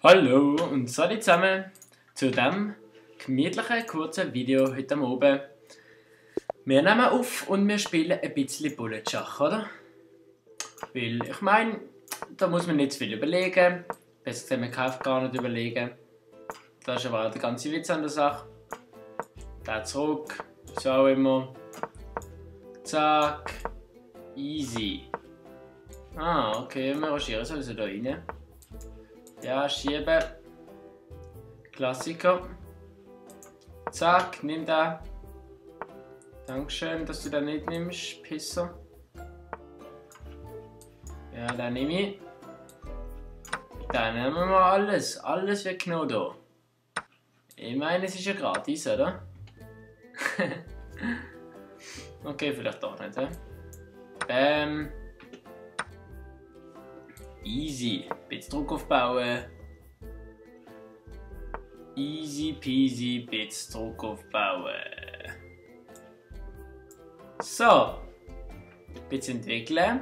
Hallo und salut zusammen zu diesem gemütlichen, kurzen Video heute am Abend. Wir nehmen auf und wir spielen ein bisschen Bullet-Schach, oder? Weil ich meine, da muss man nicht zu viel überlegen. Besser gesagt, man kann gar nicht überlegen. Das ist aber auch der ganze Witz an der Sache. Da zurück, so auch immer. Zack, easy. Ah, okay, wir rangieren sowieso da rein. Ja, schieben. Klassiker. Zack, nimm da. Dankeschön, dass du den nicht nimmst, Pisser. Ja, den nehme ich. Dann nehmen wir mal alles. Alles wird genommen hier. Ich meine, es ist ja gratis, oder? Okay, vielleicht doch nicht, hä? Bam. Easy. Ein bisschen Druck aufbauen. Easy peasy, ein bisschen Druck aufbauen. So. Ein bisschen entwickeln.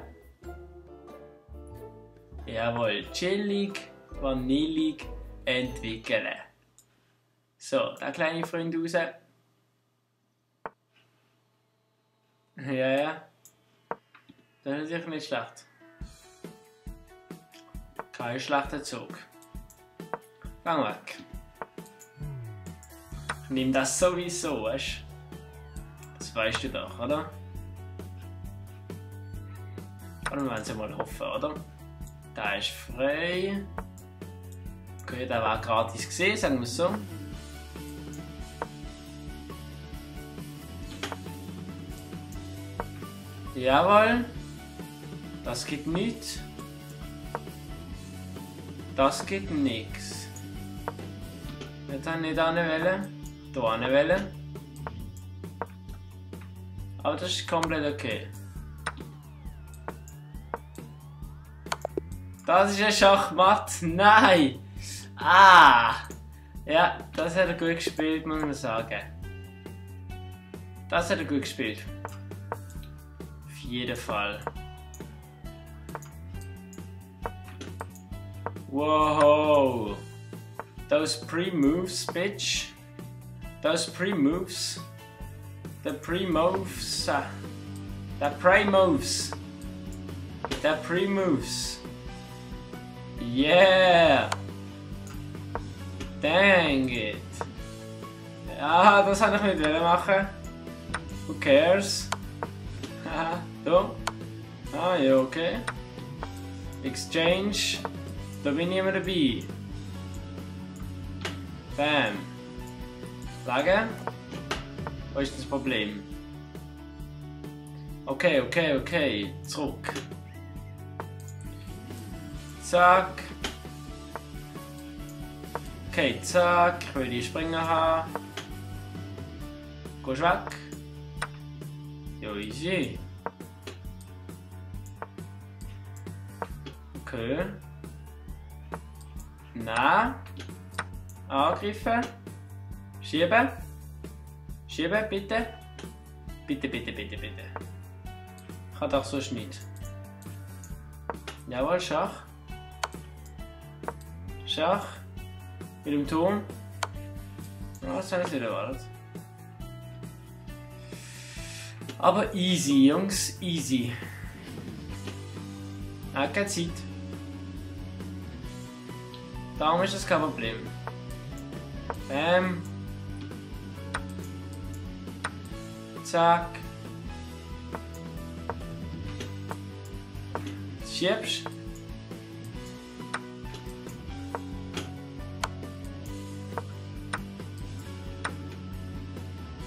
Jawohl, chillig, vanillig entwickeln. So, der kleine Freund raus. Ja. Das ist sicher nicht schlecht. Kein schlechter Zug. Gang weg. Ich nehme das sowieso, weißt du? Das weißt du doch, oder? Oder wir werden es ja mal hoffen, oder? Der ist frei. Okay, der war gratis gesehen, sagen wir es so. Jawohl. Das geht nicht. Das geht nix. Jetzt habe ich nicht anwählen. Hier anwählen. Aber das ist komplett okay. Das ist ein Schachmatt. Nein! Ah! Ja, das hat er gut gespielt, muss man sagen. Das hat er gut gespielt. Auf jeden Fall. Whoa! Those pre-moves, bitch. Those pre-moves. The pre-moves. The pre-moves. The pre-moves. Yeah! Dang it! Ja, das wollte ich nicht machen. Who cares? Haha, so. Ah, ja, okay. Exchange. Da bin ich immer dabei. Bam. Legen. Wo ist das Problem? Okay. Zurück. Zack. Okay, zack. Ich will die Springer haben. Gehst weg. Ja, easy. Okay. Na. Angreifen. Schieben. Schieben, bitte. Bitte. Ich kann doch sonst nicht. Jawohl, Schach. Schach. Mit dem Turm. Ja, das habe ich nicht erwartet. Aber easy, Jungs. Easy. Hat keine Zeit. Darum ist das kein Problem. Bam. Zack. Schiebst.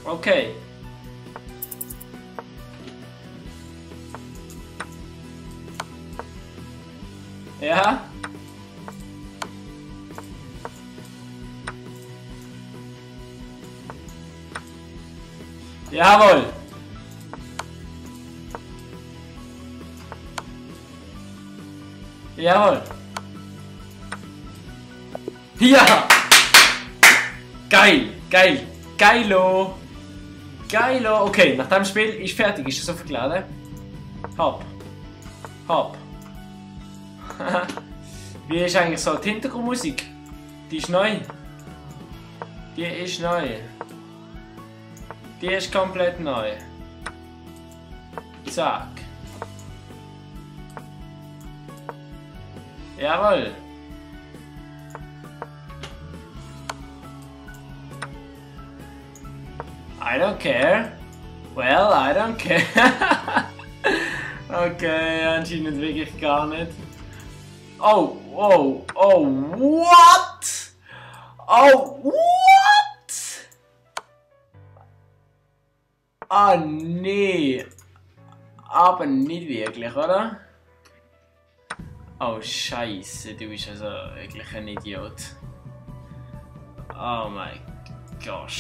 Okay. Ja. Jawohl! Jawohl! Ja! Geil! Geilo! Okay, nach dem Spiel ist fertig. Ist das aufgeladen? Hopp! Wie ist eigentlich so die Hintergrundmusik? Die ist neu. Die ist neu. Die ist komplett neu. Zack. Jawohl. I don't care. Well, I don't care. Okay, anscheinend wirklich gar nicht. Oh, oh, oh, what? Oh, what? Ah, nee. Aber nicht wirklich, oder? Oh, Scheiße, du bist also wirklich ein Idiot. Oh mein Gott.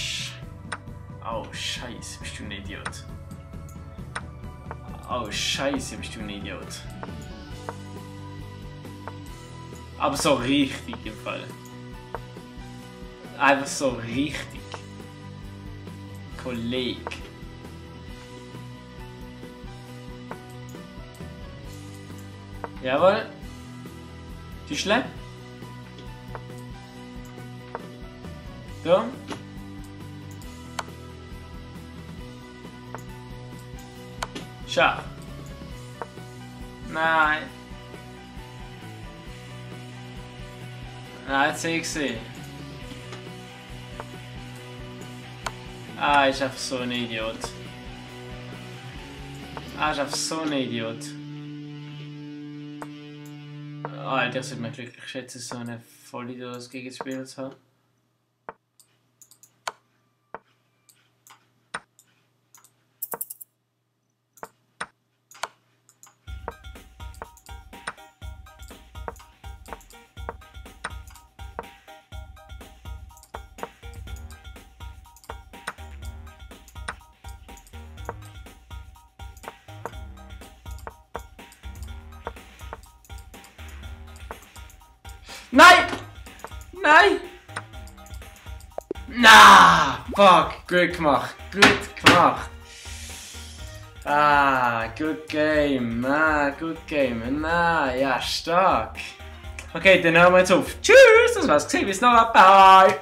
Oh, Scheiße, bist du ein Idiot. Oh, Scheiße, bist du ein Idiot. Aber so richtig im Fall. Einfach so richtig. Kollege. Jawohl. Die Schlepp. So. Schau. Nein. Nein, jetzt sehe ich sie. Ah, ist einfach so ein Idiot. Ah, ist einfach so ein Idiot. Alter, ich sollte mir glücklich schätzen, so eine Vollidiot als Gegenspieler zu haben. Nein! Nein! Na! Fuck! Gut gemacht! Gut gemacht! Ah, good game! Ah, good game! Na, ja, stark! Okay, dann hören wir jetzt auf. Tschüss! Das war's. Bis noch. Bye!